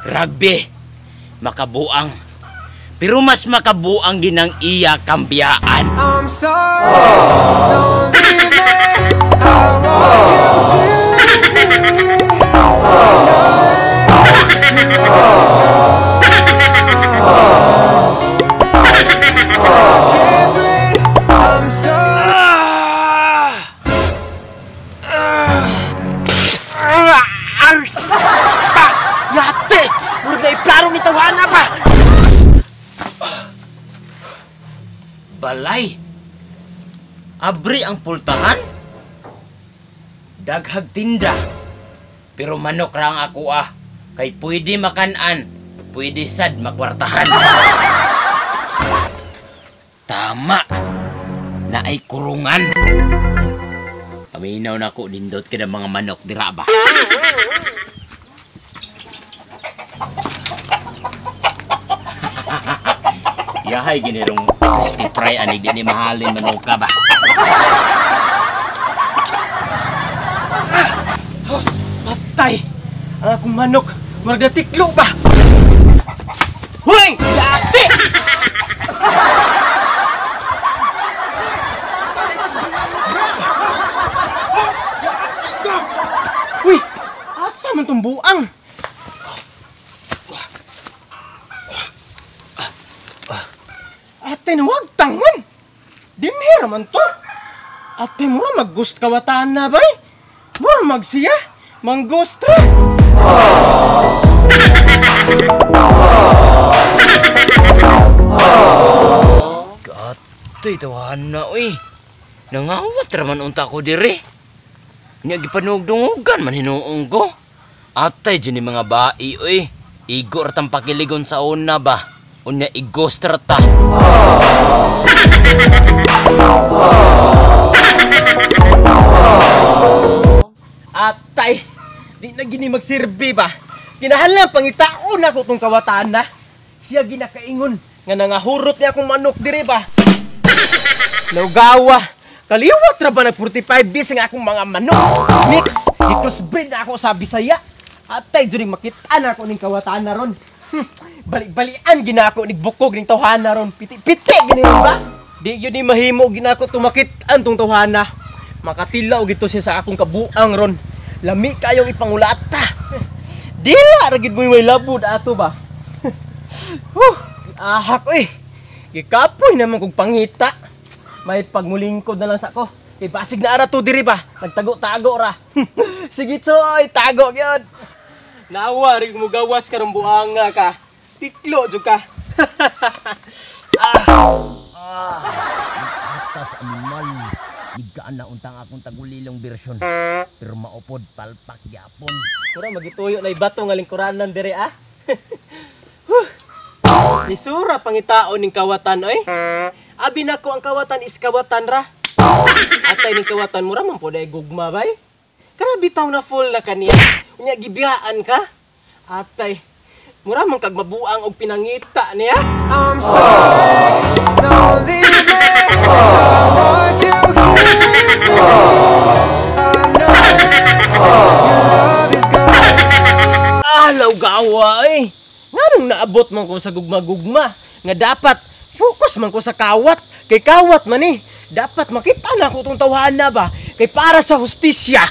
Rugby, makabuang. Pero mas makabuang din ang iya kambiyaan. I'm sorry, don't leave me. I want you to leave me. Can't breathe. I'm sorry. Pa! Yate! Murag na iplaro ni tawana pa! Balay! Abri ang pultahan? Daghag tinda. Pero manok ra ang ako ah. Kay pwede makanan, pwede sad makwartahan. Tama! Naay kurungan. Paminaw na ko, nindot ka ng mga manok dira ba? Yahay ginirong crispy fry anig di ni mahalin manuka ba? Oh, patay! Ang akong manok, murag natiklo ba? Hoy! Yate! Uy! Asa man tong buang? Ate, huwag tangon! Dinhira man to! Ate, mura mag-ghost kawataan na bay? Mura magsiya! Mang-ghost ra! Ate, tawahan na uy. Nangawat raman unta ko dire. Nya gipanugdungugan man hinuong ko. Atay dyan ni mga bai uy. Igo ra tang pakiligon sa una ba? Unya i-ghost ra ta. Atay, di na gini magsirbi ba? Kinahanglan pangitaon ako tong kawataan na. Siya ginakaingon nga nangahurot niya akong manok dire ba? Naugawa, kaliwat ra ba nag 45 days nga akong mga manok? Mix, i-crossbreed na ako sa Bisaya. Atay, dyan makita na ako ning kawataan na ron. Balik-balian ginako ning bukog ning tawhana ron. Piti-piti gini ba? Di yun ni mahimo ginako tumakit-an tong tawhana. Makatilaw gito siya sa akong kabuang ron. Lami kayong ipangulata. Dila ra gid mo may labod ato ba? Huh, ahak oy. Gikapoy naman kog pangita. May pagmulingkod na lang sa ko. Kay basig na ara to diri ba? Nagtago-tago ra. Sige choy, tago gyud. Nawa rin mo gawas karong buanga ka. Tiklo jud ka. Atas animal. Nigaan na untang akong tagulilong bersyon. Pero maupod palpak gyapon. Mura magituyo na ibato nga lingkuranan dire ah. Lisura pangitaon ning kawatan oy. Abi nako ang kawatan is kawatan ra. Atay ning kawatan mura man pod ay gugma bay. Kana bitaw na full na kaniya. Unya gibiyaan ka. Atay, mura man kag mabuang og pinangita niya. I'm sorry, don't leave me. I want you here with me. I know that your love is gone. Ah, lawgawa eh. Nganong naabot man ko sa gugma-gugma nga dapat focus man ko sa kawat. Kay kawat man eh. Dapat makita na ko tong tawhana ba. Kay para sa hustisya.